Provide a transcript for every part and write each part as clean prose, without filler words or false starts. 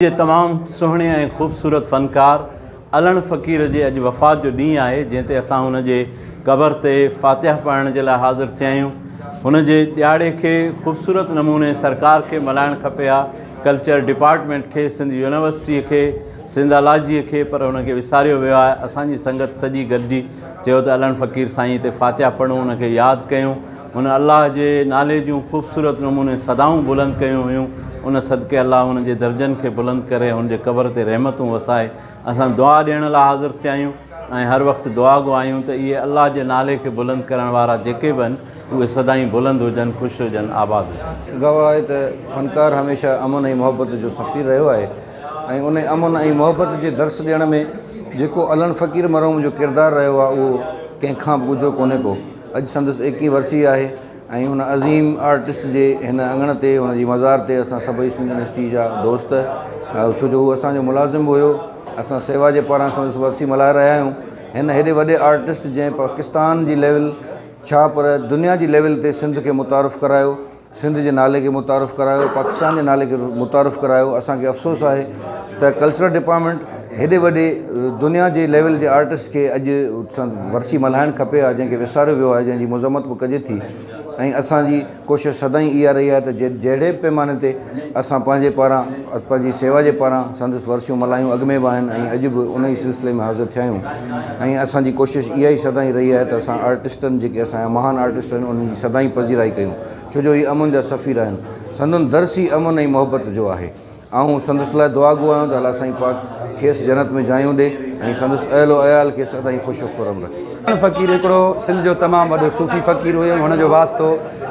جي تمام سهڻي ۽ خوبصورت فنڪار علڻ فقير جي اڄ وفات جو ڏينهن آهي، جنهن تي اسان هن جي قبر تي فاتحه پڙهڻ جي لاء حاضر ٿيا آهيون. هن جي ڏهاڙي کي خوبصورت نموني سرڪار کي ملهائڻ کپي ها، ڪلچر ڊپارٽمينٽ کي، سنڌ يونيورسٽيء کي، سنڌالاجيء کي، پر هن کي وساريو ويو آهي. اسان جي سنگت سڄي گڏجي چيو ته علڻ فقير سائين تي فاتحه پڙهون، هن کي ياد ڪيون. هن الله جي نالي جون خوبصورت نموني صدائون بلند ڪيون هيون، ان صدقي الله هن جي درجن کي بلند ڪري هن جي قبر تي رحمتون وسائي. اسان دعا ڏيڻ لاء حاضر ٿيا آهيون ۽ هر وقت دعاگو آهيون ته اهي الله جي نالي کي بلند ڪرڻ وارا جيڪي به آهن اهي سدائين بلند هجن، خوش هجن، آباد هجن. گواهه آهي ته فنڪار هميشه امن ۽ محبت جو سفير رهيو آهي ۽ ان امن ۽ محبت جي درس ڏيڻ ۾ جيڪو علڻ فقير مرحوم جو ڪردار رهيو آهي اهو ڪنهن کان به ڳجهو ڪونهي ڪو. اڄ سندس ايڪيهين ورسي آهي ۽ ان عظيم آرٽسٽ جي هن اڱڻ تي هن جي مزار تي اسان سڀئي سنڌ يونيورسٽي جا دوست ڇو جو هو اسان جو ملازم به هيو اسان سيوا جي پاران سندس ورسي ملهائي رهيا آهيون هن هيڏي وڏي آرٽسٽ جنهن پاڪستان جي ليول ڇا پر دنيا جي ليول تي سنڌ کي متعارف ڪرايو سنڌ جي نالي کي متعارف ڪرايو پاڪستان جي نالي کي متعارف ڪرايو اسان کي افسوس آهي ته ڪلچرل ڊپارٽمينٽ هيڏي وڏي دنيا جي ليول جي آرٽسٽ کي اڄ ورسي ملهائڻ کپي ها جنهن کي وساريو ويو آهي جنهن جي مذمت به ڪجي ٿي ۽ اسان جي ڪوشش سدائين اها رهي آهي ته جهڙي به پيماني تي اسان پنهنجي پاران پنهنجي سيوا جي پاران سندس ورسيون ملهايون اڳ ۾ به آهن ۽ اڄ به ان ئي سلسلي ۾ حاضر ٿيا آهيون ۽ اسان جي ڪوشش اها ئي سدائين رهي آهي ته اسان آرٽسٽن جيڪي اسان جا مهان آرٽسٽ آهن انهن جي سدائين پذيرائي ڪيون ڇو جو هي امن جا سفير آهن سندن درس ئي امن ۽ محبت جو آهي آئون سندس لاء دعاگو آهيان ته الله سائين پاڪ کيس جنت ۾ جايون ڏي ۽ سندس اهل و عيال کي سدائين خوش و خرم رکي. علڻ فقير هڪڙو سنڌ جو تمام وڏو صوفي فقير هيو ۽ هن جو واسطو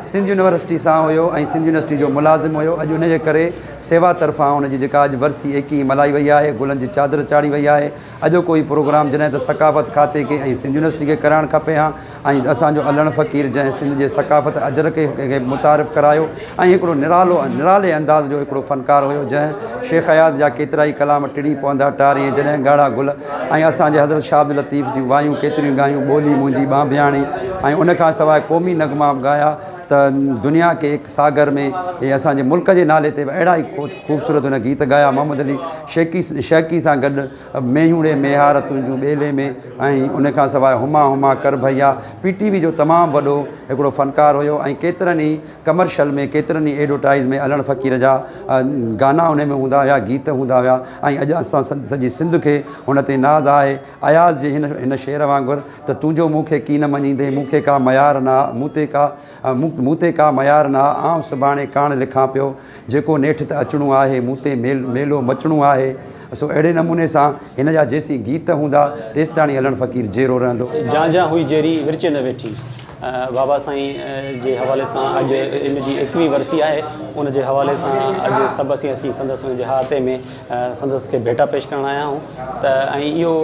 سنڌ يونيورسٽي سان هيو ۽ سنڌ يونيورسٽي جو ملازم هيو اڄ ان جي ڪري سيوا طرفان هن جي جيڪا اڄ ورسي ايڪيهين ملهائي وئي آهي گلن جي چادر چاڙهي وئي آهي اڄوڪو هي پروگرام جڏهن ته ثقافت کاتي کي ۽ سنڌ يونيورسٽي کي ڪرائڻ کپي ها ۽ اسان جو علڻ فقير جنهن سنڌ جي ثقافت اجرڪ کي متعارف ڪرايو ۽ هڪڙو نرالو نرالي انداز جو هڪڙو فنڪار هيو جنهن شيخ اياز جا ڪيترائي ڪلام ٽڙي پوندا ٽارين جڏهن ڳاڙها گل ۽ اسان جي حضرت شاهه عبداللطيف جون وايون ڪيتريون ڳايون ٻولي منهنجي ٻانڀياڻي ۽ ان کان سواء قومي نغما به ڳايا ته دنيا ڪي ايڪ ساگر ۾ هي اسان جي ملڪ جي نالي تي به اهڙا ئي خوبصورت هن گيت ڳايا محمد علي شيقي شيقي سان گڏ مينهون ڙي ميهار تنهنجون ٻيلي ۾ ۽ ان کان سواء هما هما ڪر ڀئيا پي ٽي وي جو تمام وڏو هڪڙو فنڪار هيو ۽ ڪيترن ئي ڪمرشل ۾ ڪيترن ئي ايڊورٽائيز ۾ علڻ فقير جا گانا ان ۾ هوندا هيا گيت هوندا هيا ۽ اڄ اسان سڄي سنڌ کي هن تي ناز آهي اياز جي هن هن شعر وانگر ته تنهنجو مون کي ڪين مڃيندين مون کي ڪا ميار نه آ مون تي ڪا مون تي ڪا ميار نه آ آئون سڀاڻي ڪاڻ لکان پيو جيڪو نيٺ ته اچڻو آهي مون تي ميلو مچڻو آهي سو اهڙي نموني سان هن جا جيسين گيت هوندا تيستاڻي علڻ فقير جيئرو رهندو. جان جان هئي جيئري ورچي نه ويٺي. بابا سائين جي حوالي سان اڄ ان جي ايڪويهين ورسي آهي ان جي حوالي سان اڄ سڀ اسين اسين سندس ان جي احاطي ۾ سندس کي ڀيٽا پيش ڪرڻ آيا آهيون ته ۽ اهو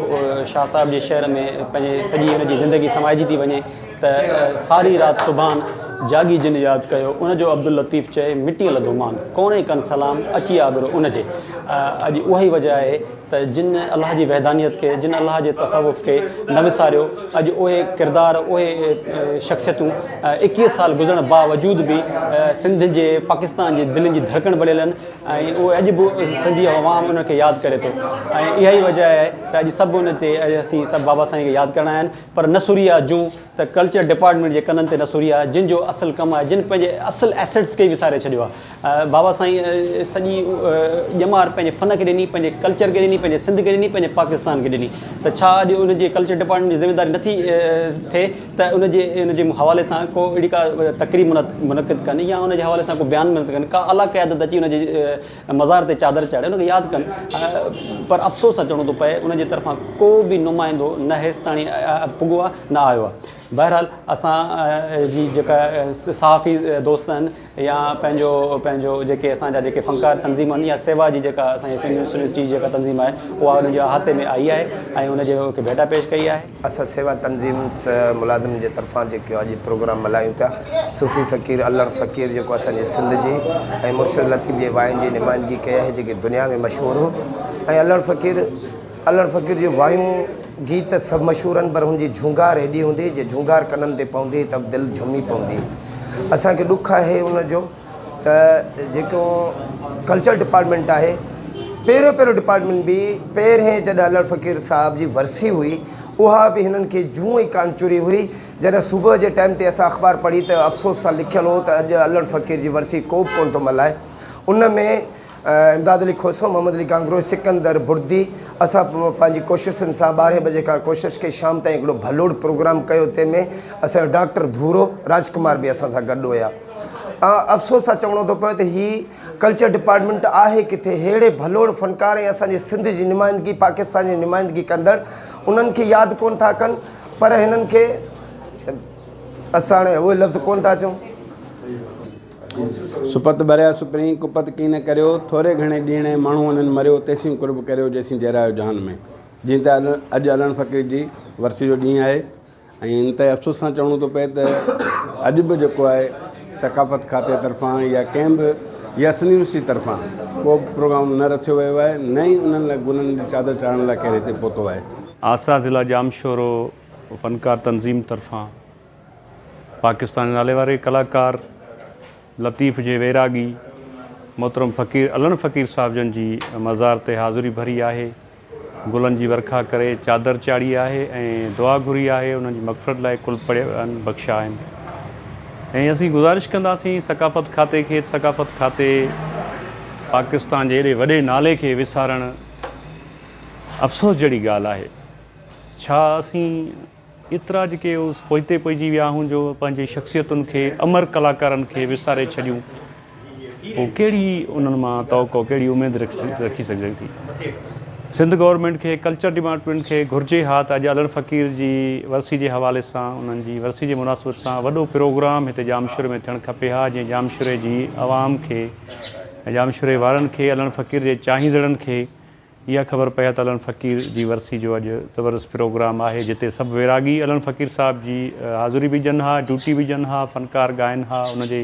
شاهه صاحب جي شعر ۾ پنهنجي سڄي هن جي زندگي سمائجي ٿي وڃي ته ساري رات سبحان جاڳي جن ياد ڪيو ان جو عبداللطيف چئي مٽيء لڌو مان ڪونهي ڪن سلام اچي آڳرو ان جي اڄ اها ئي وجه آهي ته جن الله جي وحدانيت کي جن الله جي تصوف کي نه وساريو اڄ اهي ڪردار اهي شخصيتون ايڪيهه سال گذرڻ باوجود به سنڌ جي پاڪستان جي دلين جي ڌڙڪڻ بڻيل آهن ۽ اهي اڄ به سنڌي عوام انهن کي ياد ڪري ٿو ۽ اها ئي وجه آهي ته اڄ سڀ ان تي اسين سڀ بابا سائين کي ياد ڪرڻ آيا آهن پر نه سري آ جون ته ڪلچر ڊپارٽمينٽ جي ڪنن تي نه سري آ جن جو اصل ڪم آهي جن پنهنجي اصل ايسيٽس کي ئي وساري ڇڏيو آ بابا سائين سڄي ڄمار پنهنجي فن کي ڏني پنهنجي ڪلچر کي ڏني پنهنجي سنڌ کي ڏني پنهنجي پاڪستان کي ڏني ته ڇا اڄ ان جي ڪلچر ڊپارٽمينٽ جي ذميداري نٿي ٿئي ته ان جي ان جي حوالي سان ڪو اهڙي ڪا تقريب منعقد ڪن يا ان جي حوالي سان ڪو بيان منعقد ڪن ڪا اعليٰ قيادت اچي ان جي مزار تي چادر چاڙهي ان کي ياد ڪن پر افسوس سان چوڻو ٿو پئي ان جي طرفان ڪو به نمائندو نه هيستاڻي پڳو آهي نه آيو آهي بهرحال اسان جي جيڪا صحافي دوست آهن يا پنهنجو پنهنجو جيڪي اسان جا جيڪي فنڪار تنظيم آهن يا سيوا جي جيڪا اسان جي سنڌ يونيورسٽي جي جيڪا تنظيم آهي اها ان جي احاطي ۾ آئي آهي ۽ ان جي کي ڀيٽا پيش ڪئي آهي. اسان سيوا تنظيم ملازمن جي طرفان جيڪو اڄ پروگرام ملهايون پيا صوفي فقير علڻ فقير جيڪو اسان جي سنڌ جي ۽ مرشد لطيف جي واين جي نمائندگي ڪئي آهي جيڪي دنيا ۾ مشهور هو ۽ علڻ فقير علڻ فقير جون وايون گيت سڀ مشهور آهن پر هن جي جهونگار ايڏي هوندي جي جهونگار ڪنن تي پوندي ته دل جهومي پوندي اسان کي ڏک آهي ان جو ته جيڪو ڪلچر ڊپارٽمينٽ آهي پهريون پهريون ڊپارٽمينٽ به پهرين جڏهن علڻ فقير صاحب جي ورسي هئي اها به هنن کي جون ئي ڪانه چري هئي جڏهن صبح جي ٽائيم تي اسان اخبار پڙهي ته افسوس سان لکيل هو ته اڄ علڻ فقير جي ورسي ڪو به ڪونه ٿو ملهائي ان ۾ امداد علي کوسو، محمد علي گانگرو، سڪندر بڙدي اسان پنهنجي ڪوششن سان ٻارهين بجي کان ڪوشش ڪئي شام تائين هڪڙو ڀلوڙ پروگرام ڪيو تنهن ۾ اسان جو ڊاڪٽر ڀورو راجڪمار به اسان سان گڏ هيا افسوس سان چوڻو ٿو پوي ته هي ڪلچر ڊپارٽمينٽ آهي ڪٿي ههڙي ڀلوڙ فنڪار ۽ اسان جي سنڌ جي نمائندگي پاڪستان جي نمائندگي ڪندڙ انهن کي ياد ڪون ٿا ڪن پر هنن کي اسان هاڻي اهي لفظ ڪون ٿا چئون. سپت ڀريا سپرين، ڪپت ڪين ڪريو، ٿوري گهڻي ڏينهڙي، ماڻهو انهن مريو، تيسين قرب ڪريو، جيسين جيرايو جهان ۾. جيئن ته اڄ علڻ فقير جي ورسي جو ڏينهن آهي ۽ ان تي افسوس سان چوڻو ٿو پئي ته اڄ به جيڪو آهي ثقافت کاتي طرفان يا ڪنهن به يا سنڌ يونيورسٽي طرفان ڪو به پروگرام نه رٿيو ويو آهي نه ئي انهن لاء گلن جي چادر چاڙهڻ لاء ڪير هتي پهتو آهي. آسا ضلع ڄامشورو فنڪار تنظيم طرفان پاڪستان جي ناليواري ڪلاڪار لطيف جي ويراڳي محترم فقير علڻ فقير صاحب جن جي مزار تي حاضري ڀري آهي، گلن جي ورکا ڪري چادر چاڙهي آهي ۽ دعا گهري آهي انهن جي مغفرت لاء قل پڙهيا آهن بخشيا آهن ۽ اسين گذارش ڪنداسين ثقافت کاتي کي ثقافت کاتي پاڪستان جي ايڏي وڏي نالي کي وسارڻ افسوس جهڙي ڳالهه آهي ڇا اسين ايترا جيڪي پوئتي پئجي ويا آهيون جو پنهنجي شخصيتن کي امر ڪلاڪارن کي وساري ڇڏيون پوء ڪهڙي انهن مان توقع ڪهڙي اميد رکي سگهجي ٿي. سنڌ گورنمينٽ کي ڪلچر ڊپارٽمينٽ کي گهرجي ها ته اڄ علڻ فقير جي ورسي جي حوالي سان انهن جي ورسي جي مناسبت سان وڏو پروگرام هتي ڄامشوري ۾ ٿيڻ کپي ها جيئن ڄامشوري جي عوام کي ۽ ڄامشوري وارن کي علڻ فقير جي چاهيندڙن کي اها خبر پئي آهي ته علڻ فقير جي ورسي جو اڄ زبردست پروگرام آهي جتي سڀ ويراڳي علڻ فقير صاحب جي حاضري به ڏين ها ڊيوٽي به ڏين ها فنڪار ڳائن ها ان جي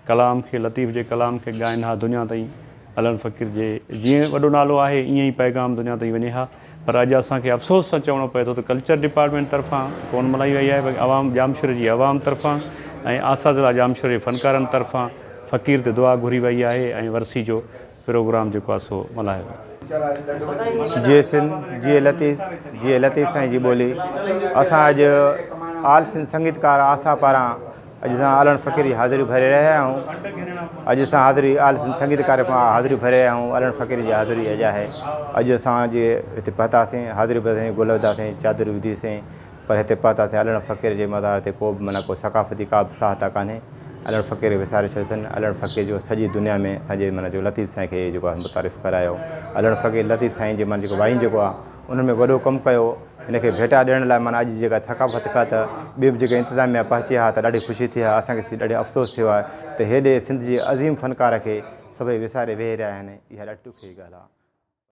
ڪلام کي لطيف جي ڪلام کي ڳائن ها دنيا تائين علڻ فقير جي جيئن وڏو نالو آهي ائين ئي پيغام دنيا تائين وڃي ها پر اڄ اسان کي افسوس سان چوڻو پئي ٿو ته ڪلچر ڊپارٽمينٽ طرفان ڪونه ملهائي وئي آهي بلڪه عوام ڄامشوري جي عوام طرفان ۽ آسا ضلع ڄامشوري جي فنڪارن طرفان فقير تي دعا گهري وئي آهي ۽ ورسي جو پروگرام جيڪو آهي سو ملهايو ويو. جيئي سنڌ جيئي لطيف جيئي لطيف سائين جي ٻولي اسان اڄ آل سنڌ سنگيتڪار آسا پاران اڄ اسان علڻ فقير جي حاضري ڀري رهيا آهيون اڄ اسان حاضري آل سنڌ سنگيتڪار پاران حاضري ڀري رهيا آهيون علڻ فقير جي حاضري اڄ آهي اڄ اسان جي هتي پهتاسين حاضري ڀري گل وڌاسين چادر وڌيسين پر هتي پهتاسين علڻ فقير جي مزار تي ڪو به معنيٰ ڪو ثقافتي ڪا به ساهتا ڪانهي. علڻ فقير کي وساري ڇڏيو اٿن. علڻ فقير جيڪو سڄي دنيا ۾ اسان جي معنيٰ جيڪو لطيف سائين کي جيڪو آهي متعارف ڪرايو. علڻ فقير لطيف سائين جي معنيٰ جيڪو وائين جيڪو آهي ان ۾ وڏو ڪم ڪيو. هن کي ڀيٽا ڏيڻ لاء معنيٰ اڄ جيڪا ثقافت کا ته ٻي به جيڪي انتظاميا پهچي ها ته ڏاڍي خوشي ٿئي ها. اسان کي ڏاڍي افسوس ٿيو آهي ته هيڏي سنڌ جي عظيم فنڪار کي سڀئي وساري ويهي رهيا آهن. اها ڏاڍي ڏکي ڳالهه آهي.